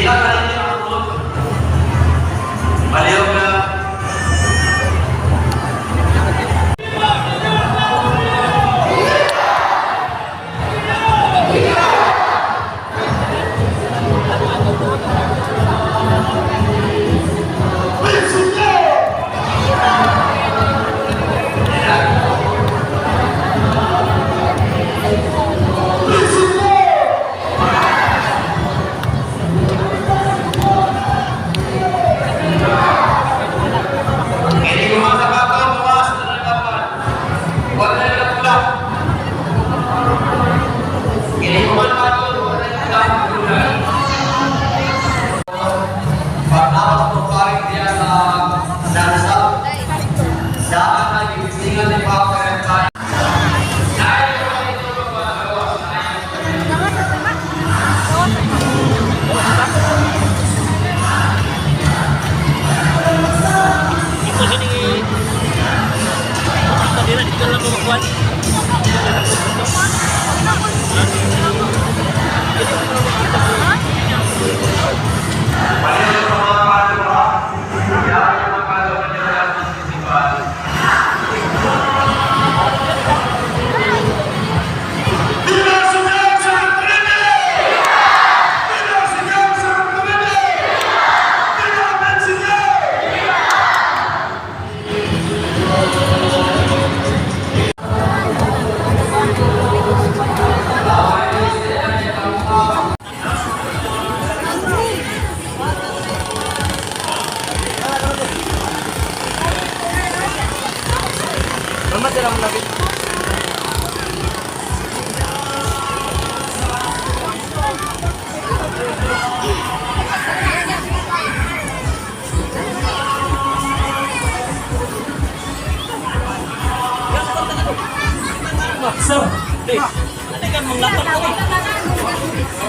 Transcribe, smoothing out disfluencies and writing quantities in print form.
Pila ka rin ang tulog. Baliw ka. Hindi ko masakakaw, bukas na nalaman. Huwag na nagulak. Hindi ko man matulog, huwag na nagulak. Pagtawas mo parin diya sa dansa, daan na gigisingan ni Papa and tayo. Dahil ko ito magawa sa Ito sini ito dira dito lang mo makuha. Baliw sa mga kalo ha. Yan yung mga kalo na nila sa sisipan. Viva Sigaw sa Enrique! Viva Sigaw sa Enrique! Viva Bensigaw! Sir, ano kan mong laptop ko?